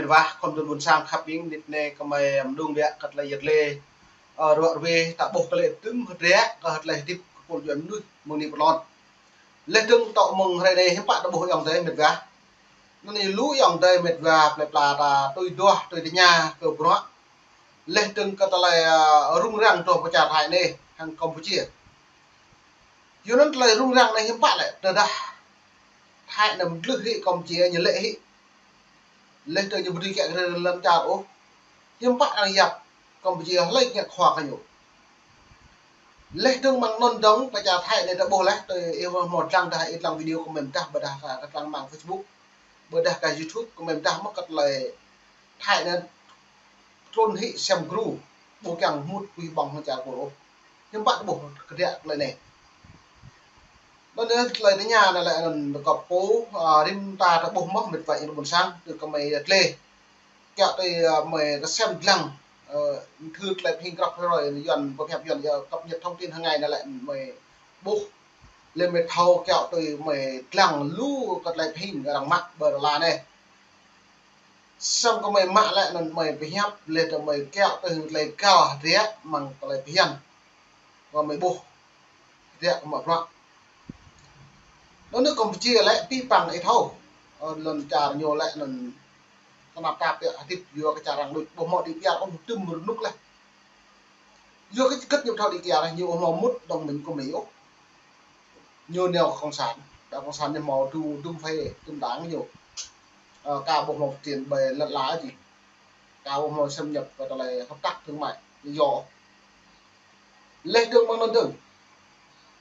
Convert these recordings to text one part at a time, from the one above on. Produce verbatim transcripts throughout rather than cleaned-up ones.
Wah, khom tun ƀôn sang khăp ƀing, nit anai kơmơi mơdung biă kơ tơlơi yet lê. Ơ, ruă ruê, ta ƀuh kơ lĕ tŭm hơdră, kơ tơlơi hơdip kơ pôl djuai mơnuih, mơ̆ng anai pơlŏn. Laih dơ̆ng tŏ mơ̆ng hrơi anai hiư̆m pă ta ƀuh ayŏng adơi met wa. Anŭn yơh lu ayŏng adơi met wa plơi pla ta tui duah, tui tơña kơ bruă. Laih dơ̆ng kơ tơlơi, ơ, rŭng răng truh pơ čar Thái anai, hăng Campuchia. Yua anŭn tơlơi rŭng răng anai hiư̆m pă lĕ, tơdah Thái anai mơdlưh hĭ Campuchia ñu lĕ hĭ. Laih dơ̆ng ñu ƀu dưi kiăng kơ lŏn čar ôh. Hiư̆m pă arăng yap Campuchia hlơi kiăng khua kơ ñu. Laih dơ̆ng mơ̆ng anŭn dơ̆ng pơ čar Thái anai ta ƀuh laih, tui ih hmâo dlăng dah ih dlăng video kơmơi mơdah, ƀôdah kơ dlăng mơ̆ng Facebook, ƀôdah kơ YouTube kơmơi mơdah mơ̆ kơ tơlơi Thái anai trŭn hĭ sem gru, ƀu kiăng mŭt pui ƀơ̆ng hăng čar Kur ôh. Hiư̆m pă ta ƀuh kơdră tơlơi anai. Anŭn yơh tơlơi tơña anai lĕ anŭn kơ pô, ơ, rĭm ta ta ƀuh mơ̆ met wa ayŏng adơi ƀôn sang, tui kơmơi yet lê. Kiăng tui, ơ, mơi kơsem dlăng, ơ, thư tơlơi pơhing krăp hrơi Yuan, pơhiăp Yuan, ơ, cập nhật thông tin hàng ngày anai lĕ mơi ƀuh. Lĕ mơi thâo kiăng tui mơi dlăng lu kơ tơlơi pơhing arăng mă ƀơi đôla anai. Samơ̆ kơmơi mă lĕ anŭn mơi pơhiăp, laih dơ̆ng mơi kiăng tui hăng tơlơi gao hơdră mơ̆ng tơlơi phiăn. Kơmơi ƀuh hơdră kơ mă bruă. Anŭn Campuchia lĕ pĭ păng ih thâo. Ơ, lŏn čar ñu lĕ anŭn tơnap tap yơh hơdip yua kơ čar arăng đôč ƀu hmâo đĭ kyar ôh, tŭm rơnŭk laih. Yua kơ čơkơ̆t ñu thâo đĭ kyar, ñu ƀu hmâo mŭt dŏng mĭn kơ Mi ôh. Ñu nao cộng sản, đảng cộng sản ñu hmâo tŭm, tŭm phê, tŭm đảng ñu. Ơ, ka ƀu hmâo phát triển ƀơi lŏn ala či. Ka ƀu hmâo xâm nhập kơ tơlơi hợp tác thương mại, ñu yua. Laih dơ̆ng mơ̆ng anŭn dơ̆ng.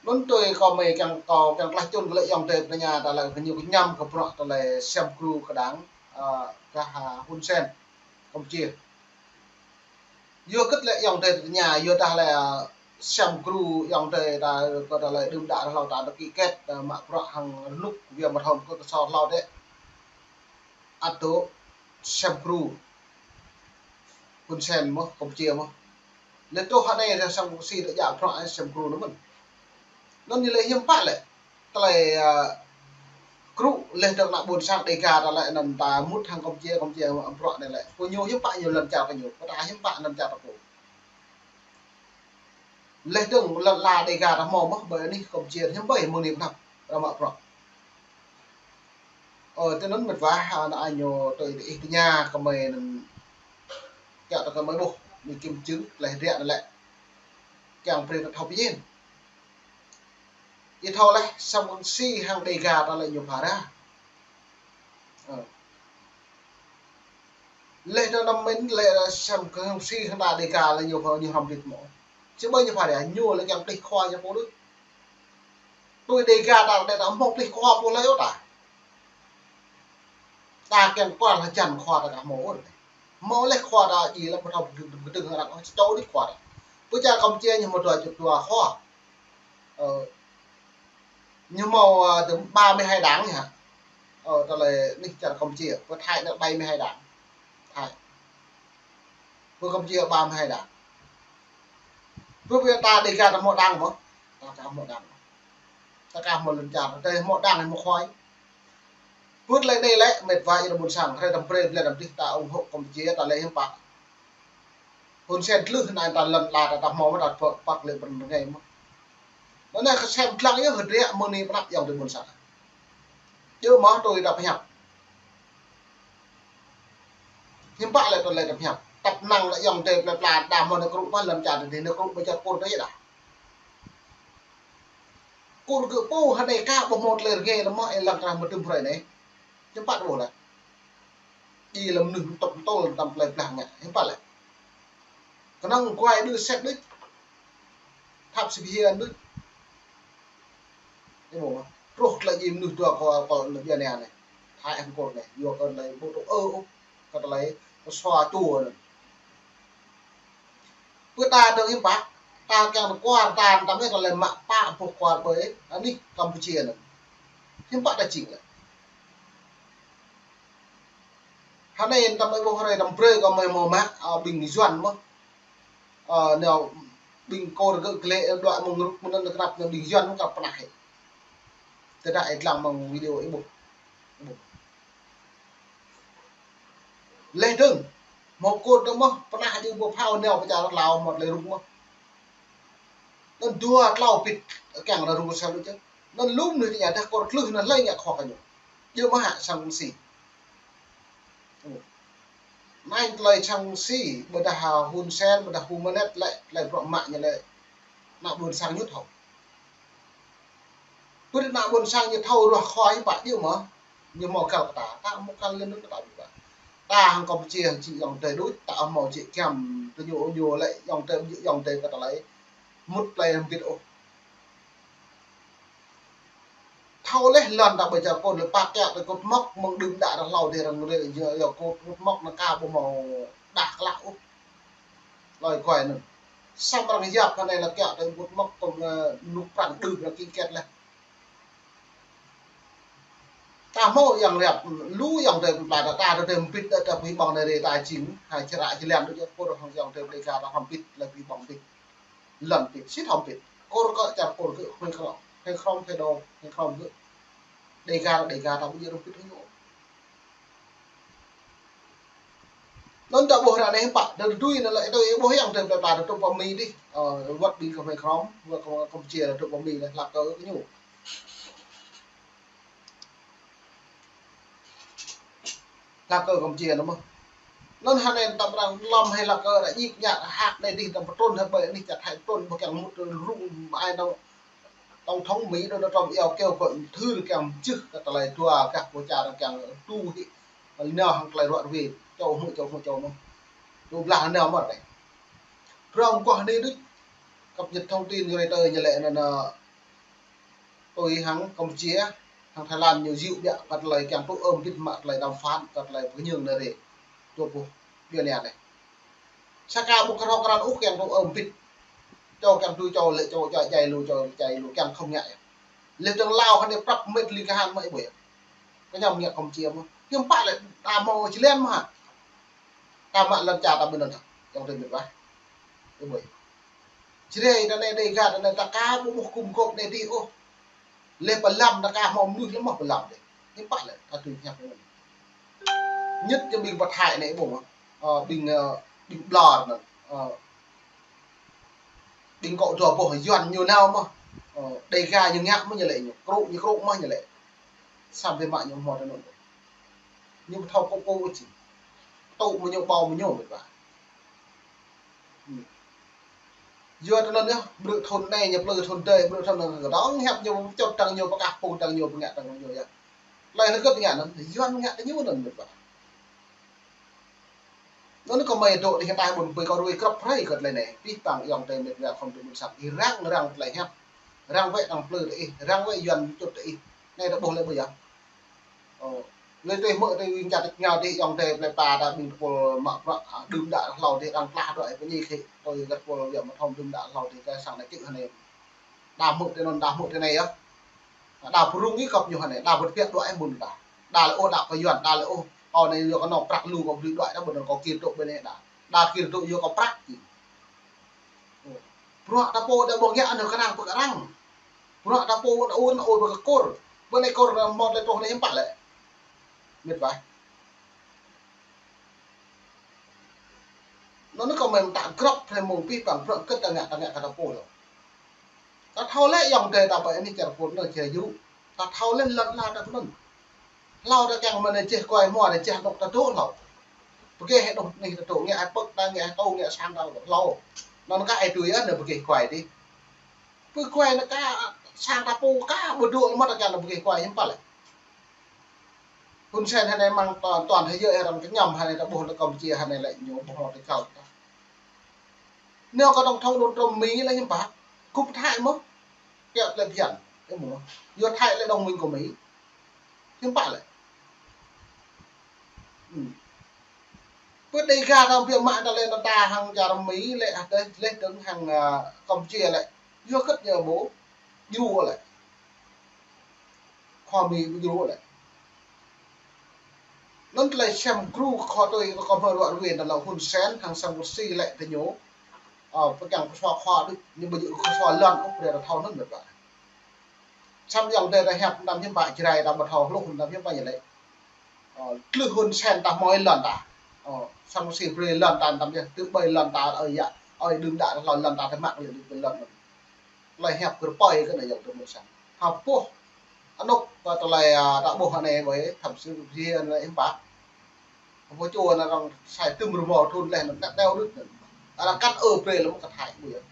Anŭn tui kơmơi kiăng, kơ kiăng klah čŭn kơ lĕ ayŏng adơi tơña ta lĕ kơ ñu kơñăm kơ bruă tơlơi sem gru kơ đảng, ơ, kơ ha Hun Sen, Campuchia. Yua hơget lĕ ayŏng adơi tơña, yua dah lĕ, ơ, sem gru ayŏng adơi ta, kơ tơlơi đưm đă hlâo ta, ta ký kết, ơ, mă bruă hăng rơnŭk Việt Nam hom kơ kơsô hlâo dêh. Ăt tŭ sem gru Hun Sen mơ̆, Campuchia mơ̆. Laih truh anai ta sang Campuchia ta djă bruă sem gru anŭn mơ̆n. Anŭn ñu lĕ hiư̆m pă lĕ. Tơlơi, ơ, gru laih dơ̆ng ană ƀôn sang Đêga ta lĕ anŭn ta mŭt hăng Campuchia, Campuchia mă bruă anai lĕ. Kơ ñu hiư̆m pă ñu lŏn čar kơ ñu, kơ ta hiư̆m pă lŏn čar ta pô. Laih dơ̆ng lŏn ala Đêga ta hmâo mơ̆, ƀơi anih Campuchia hiư̆m ƀơi mơ̆ng anai pơnăp arăng mă bruă. Ơ, tui anŭn met wa, ană ơi ñu tui ih tơña kơmơi anŭn kiăng tui kơmơi ƀuh, ñu kim chứng, tơlơi hơdră anai lĕ. Kiăng brơi ta thâo pơjing. Ih thâo laih, Sam Rainsy hăng Đêga ta lĕ ñu phara. Ơ. Laih dơ̆ng anăm mĭn lĕ Sam Rainsy hăng ta Đêga lĕ ñu, ñu hrŏm ƀlĭt mơ̆. Či ƀơi ñu phara, ñu lĕ kiăng pơplih khua ñu pô đôč. Tui Đêga ta lĕ ta hmâo pơplih khua pô hlơi ôh ta. Ta kiăng kual hơjăn khua ta ka hmâo ôh. Hmâo laih khua ta djai lăm pơthâo kơdơ̆ng arăng ôh, čô đôč khua ta. Pơ čar Campuchia ñu hmâo dua, dua khua. Ơ, ñu hmâo, ơ, tơm ba mươi hai đảng hă. Ơ, tơlơi anih čar Campuchia, pơ Thái anai bảy mươi hai đảng. Thái. Pơ Campuchia ba mươi hai đảng. Pơ, pơ ta Đêga ta hmâo đảng mơ̆? Ta ka hmâo đảng. Ta ka hmâo lŏn čar, ta hmâo đảng hmâo khua. Pơ tơlơi anai lĕ, met wa ayŏng adơi ƀôn sang, hrơi tăm brơi, ƀlĕ tăm dih ta ủng hộ Campuchia, ta lĕ hiư̆m pă. Hun Sen tlưh anai ta lŏn ala ta, ta hmâo mơ̆ ta pơ̆k, pơ̆k lĕ pơrơngai mơ̆. Anŭn anai kơsem dlăng yơh hơdră mơ̆ng anai pơnăp ayŏng adơi ƀôn sang. Djơ̆ mơ̆ tui ta pơhiăp. Hiư̆m pă lĕ tơlơi ta pơhiăp. Tăp năng lĕ ayŏng adơi plơi pla đa hmâo nao krŭ pơ lŏn čar ta dih, nao krŭ pơ čar Kur ta yơh đa. Kur gơ̆ pô hơnai ka ƀu hmâo tơlơi rơngai lơ̆m mơ̆ ih lăng krah mơtŭm hrơi anai. Hiư̆m pă ƀuh lĕ. Ih lĕ mơnuih mơtŏk mơtŏl tăm plơi pla ngă. Hiư̆m pă lĕ. Kơnơ̆ng guai đơ sĕt đôč. Thap sip hian đôč. Ih ƀuh mơ̆. Truh tơlơi djai mơnuih dua kơ, kơ lĕ ƀiă anai anai. Thái hăng Kur anai. Yua kơ anai ƀu tŭ ơ ôh. Kơ tơlơi pơsua čua anŭn. Pơ ta dơ̆ng hiư̆m pă, ta kiăng kuar ta, ta mơ̆ tơlơi mă pă boh kuar ƀơi anih Campuchia anŭn. Hiư̆m pă ta jing lĕ. Hơnai ta mơ̆ ƀuh hrơi tăm brơi kơmơi hmâo mă, ơ, ƀing Yuan mơ̆. Ơ, nao ƀing Kur gơ̆ glĕ, ơ, dua mơ̆ng rŭk mơnơ̆ng kơnăp nao ƀing Yuan mơ̆ ka pơnah hĭ. Tơdah ih dlăng mơ̆ng video ih ƀuh. Ih ƀuh. Laih dơ̆ng, hmâo kôt dơ̆ng mơ̆, pơnah ñu ƀu phao nao pơ čar Lao hmâo tơlơi rŭng mơ̆. Anŭn dua klâo bit kiăng anŭn rŭng sel lu čơ. Anŭn lŏm anai tơña dah kôr klưh anŭn hlơi ngă khua kơ ñu. Djơ̆ mơ̆ hă sang Rơsi. Anai tơlơi sang Rơsi, ƀôdah Hun Sen, ƀôdah Hun Manet lĕ, tơlơi bruă mă ñu lĕ, ană ƀôn sang ñu thâo. Pơ ană ƀôn sang ñu thâo ruah khua ñu pă djơ̆ mơ̆, ñu hmâo kăl kơ ta, ta hmâo kăl lĕ anŭn kơ ta ƀu pă. Ta hăng Kampuchia hăng čĭ ayŏng adơi đôč, ta hmâo čĭ kiăm, tơ ñu ñu lĕ ayŏng adơi, ayŏng adơi kơ tơlơi mŭt tơlơi hơbĭt ôh. Thâo laih lŏn ta ƀơi čar kôt lĕ pă kiăng tơ kôt mŏk mơ̆ng đưm đă ră hlâo dih arăng rê yua, yua kôt, kôt mŏk anŭn ka ƀu hmâo đah klă ôh. Lơi kuai anŭn. Samơ̆ arăng yap hơnai lĕ kiăng tơ kôt mŏk kông, ơ, nuk prăng đưm arăng kĭ kiet laih. Ta hmâo ayŏng rep, lu ayŏng adơi plơi pla ta, ta adơi hơbĭt ta, ta pơhing ƀơ̆ng anai rê ta jing, hai čră jơlan tơ čar kôt hăng ayŏng adơi plơi pla ta hơbĭt, lĕ pơhing ƀơ̆ng hơbĭt. Lŏn hơbĭt, sĭt hơbĭt. Kôr kơ čar kôr kơ, Hmơi Krŏng, Hmơi Krŏng, Hmơi Krŏng, Hmơi Krŏng kơ. Đêga, Đêga ta ƀu djơ̆ hơbĭt hơnŭ. Anŭn ta ƀuh ră anai pă, ta tui anŭn lĕ, ta ƀuh ayŏng adơi plơi pla ta tŭ pơ Mi dih. Ơ, wơ̆t ƀing kơ Hmơi Krŏng, wơ̆t kơ Kampuchia ta tŭ pơ Mi lĕ, hlak kơ ñu. Hlak kơ Kampuchia anŭn mơ̆n. Anŭn hơnai ta ƀrang lŏm hai hlak kơ ră ñik ñă hăk anai dih ta pơtrŭn hă ƀơi anih čar Thái pơtrŭn ƀu kiăng mŭt rŭng ai anŭn. Tổng thống Mỹ Donald Trump iâu kêu gọi thư kiăng čih kơ tơlơi dua gah pô čar kiăng tu hĭ. Nao hăng tơlơi ruă ruê, čô hmư̆, čô hmư̆, čô mơ̆n. Dua blah nao mơ̆n anai. Prong kơ anai đôč, cập nhật thông tin Reuters ñu lĕ anŭn, ơ, tui hăng Kampuchia, hăng Thái Lan ñu djru biă kơ tơlơi kiăng tŭ ơm bĭt mă tơlơi đàm phán, kơ tơlơi pơñưng anai rê. Dua pluh ƀiă anai. Sa ka ƀu kơ rŏk răn ôh kiăng tŭ ơm bĭt. Čô kiăng tui čô lĕ čô, čô djai lu, čô djai lu kiăng không ngại. Lĕ dơ̆ng Lao hơnai prăp mĕt ling kahan mơ̆ ih ƀuh yơh. Kơ ñu ngă Kampuchia mơ̆n. Hiư̆m pă lĕ ta hmâo jơlan mơ̆ hă. Ta mă lŏn čar ta ƀơi anŭn hă. Ayŏng adơi mĕt wa. Ih ƀuh yơh. Jrai ta anai Đêga ta anai ta ka ƀu ƀuh gum gôp anai dih ôh. Lĕ pơlăm ta ka hmâo mơnuih lĕ mơ̆ pơlăm dih. Hiư̆m pă lĕ ta tui ñăp anŭn. Nhất ñu ƀing pơ Thái anai ƀuh mơ̆. Ơ, ƀing, ơ, ƀing ƀlŏr anŭn. Ơ, ƀing kŏ dua boh Yuan ñu nao mơ̆n. Ơ, Đêga ñu ngă mơ̆n ñu lĕ ñu. Krŭ ñu krŭ mơ̆n ñu lĕ. Samơ̆ mă ñu hmâo tơ anŭn. Ñu ƀu thâo kơ kơ či. Tŭ mơ̆ ñu ƀâo mơ̆ ñu mĕt wa. Yua tơ anŭn yơh, ƀrư̆ thŭn anai ñu plư thŭn adơi, ƀrư̆ thŭn anŭn kơ dŏng hiăp ñu čŏt tăng ñu pơkah pô tăng ñu pơngă tăng ñu yơh. Tơlơi anŭn kơ ngă anŭn, Yuan ngă tơ ñu anŭn mĕt wa. Anŭn kơ mơi dŏ dih ta ƀuh ƀơi kơ ruai krăp hrơi kơ tơlơi anai. Pih pang ayŏng adơi mĕt wa khŏm tŭ ƀuôn sang. Ih răng răng tơlơi hiăp. Răng wơ̆t tăng plư tơ ih, răng wơ̆t Yuan čŏt tơ ih. Anai ta ƀuh lĕ ƀu yơh. Ơ, lĕ tơlơi hmư̆ tơlơi wing čar tơčô dih ayŏng adơi plơi pla ta ƀing tơpul mă bruă, ơ, đưm đă hlâo dih arăng plah đuaĭ pơñi khĭ. Tui kơ tơpul yơh mă thŏm đưm đă hlâo dih kơ sang anai čư̆ hơnai. Đa hmư̆ tơlơi anŭn, đa hmư̆ tơlơi anai yơh. Đa pơrŭng ih kơp ñu hơnai, đa wơ̆t biă đuaĭ ƀun ta. Đa lĕ ôh, đa kơ Yuan, đa lĕ ôh. Ơ, anai yua kơ anŏ prăk lu kơ brơi đuaĭ ta ƀun kơ kir tŭ ƀơi anai đa. Đa kir tŭ yua kơ prăk či. Bruă ta pô ta ƀu ngă anŭn kơ arăng pơkă arăng. Bruă ta pô ta ôn ôn pơkă kôr. Ƀơi anai kôr anŭn hmâo tơlơi truh anai hiư̆m pă lĕ. Mĕt wa. Anŭn kơ mơi ta grŏp hrơi mông pih pang bruă kơ ta ngă ta ngă kơ ta pô lŏ. Ta thâo lĕ ayŏng adơi ta ƀơi anih čar pô anŭn čar yŭ. Ta thâo lĕ lŏn la ta pơnŭn. Hlâo ta kiăng mơ̆n čeh kuai hmua ta čeh anŏ ta dŏ hlâo. Pơkeh anŏ anih ta dŏ ngă ai pơk ta ngă ai tâo ngă sang ta hlâo. Anŭn kah ai tui anŭn pơkeh kuai dih. Pơkeh kuai anŭn kah sang ta pô kah ƀu dŏ mơ̆ ta kiăng pơkeh kuai hiư̆m pă lĕ. Hun Sen hơnai mơ̆ng toàn, toàn thế giới hơnai kơ ñăm hơnai ta ƀuh ta Kampuchia hơnai lĕ ñu ƀuh ta kâo ta. Nao kơ tổng thống Donald Trump Mi lĕ hiư̆m pă. Gŭp Thái mơ̆n. Kiăng lĕ phiăn. Ơ mơ̆n. Yua Thái lĕ đồng minh kơ Mi. Hiư̆m pă lĕ. Ư. Pơ Đêga ta biă mă ta lĕ ta hăng čar Mi lĕ hă tơ lĕ dơ̆ng hăng, ơ, Kampuchia lĕ. Yua kơ ñu ƀu. Yua lĕ. Khua Mi ƀu djru lĕ. Anŭn tơlơi sem gru kơ tui kơ mơ̆ ruă ruê anŭn lĕ Hun Sen hăng sang Rơsi lĕ tơ ñu. Ơ, pơkiăng pơsua khua đôč, ñu ƀu djơ̆ pơsua lŏn ôh, brơi ta thâo anŭn mĕt wa. Samơ̆ ayŏng adơi ta hiăp anăm hiư̆m pă Jrai ta ƀu thâo hluh anăm hiư̆m pă ñu lĕ. Ơ, tlưh Hun Sen ta hmâo lŏn ta. Ơ, samơ̆ si brơi lŏn ta tăm yơh, tơ ƀơi lŏn ta, ơi yă, ơi đưm đă hlâo lŏn ta tơ mă lĕ tơ ƀơi lŏn. Tơlơi hiăp kơ rơpơi kơ anai yơh tơ mơ̆n sang. Hơpŭ anŭk pơ tơlơi, a, ta ƀuh anai ƀơi, thăm si brơi anai hiư̆m pă. Hơpŭ čô anai arăng sai tơm rơmô thun leh anŭn, năk đeo đut anŭn. Arăng kăn ơ brơi lăm kơ thai ƀu yơh.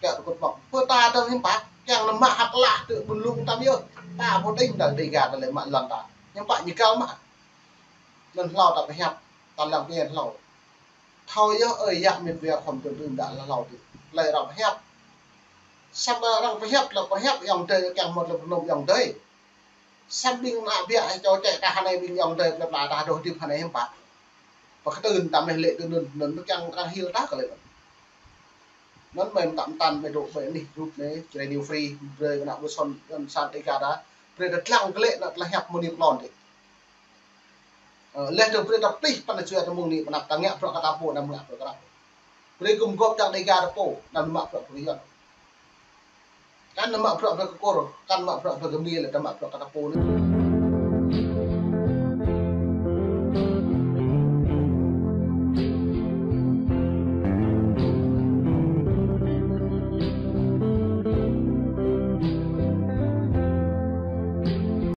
Kơ tơkŭt mơ̆ng. Pơ ta tơm hiư̆m pă, kiăng nao mă hăk lah tơ ƀun lung tăm yơh. Ta pơtĭng ta Dega ta lĕ mă lŏn ta. Hiư̆m pă ñu kơ mă. Anŭn hlâo ta pơhiăp, ta lăng pơhiăp hlâo. Thâo yơh ơi yă mĕt wa khŏm tơm tơm đă hlâo tơ. Tơlơi arăng pơhiăp. Samơ̆ arăng pơhiăp lĕ pơhiăp ayŏng adơi kiăng mơ̆t lĕ pơnôm ayŏng adơi. Samơ̆ ƀing ană biă čô čĕ ta hơnai ƀing ayŏng adơi plơi pla ta dŏ hơdip hơnai hiư̆m pă. Pơkơtưn ta mơ̆ lĕ tơ anŭn, anŭn kiăng arăng hil ta kơ lĕ anŭn. Anŭn mơ̆n mơtam mơtam mơ̆ dŏ ƀơi anih group anai, Jrai New Free, brơi kơ ană ƀu son, ană san Dega ta, brơi ta lăng kơ lĕ ană tơlơi hiăp mơni plon tơ. Ơ, leh tơ brơi ta plih pơnă čuai ta mơ̆ng anai pơnăp ta ngă bruă kơ ta pô, anăm ngă bruă kơ ta pô. Brơi gum gŏp čang Dega ta pô, anăm mă bruă kơ Yuan. Kăn nao mă bruă brơi kơ Kur, kăn mă bruă brơi kơ Mi lĕ ta mă bruă kơ ta pô anai.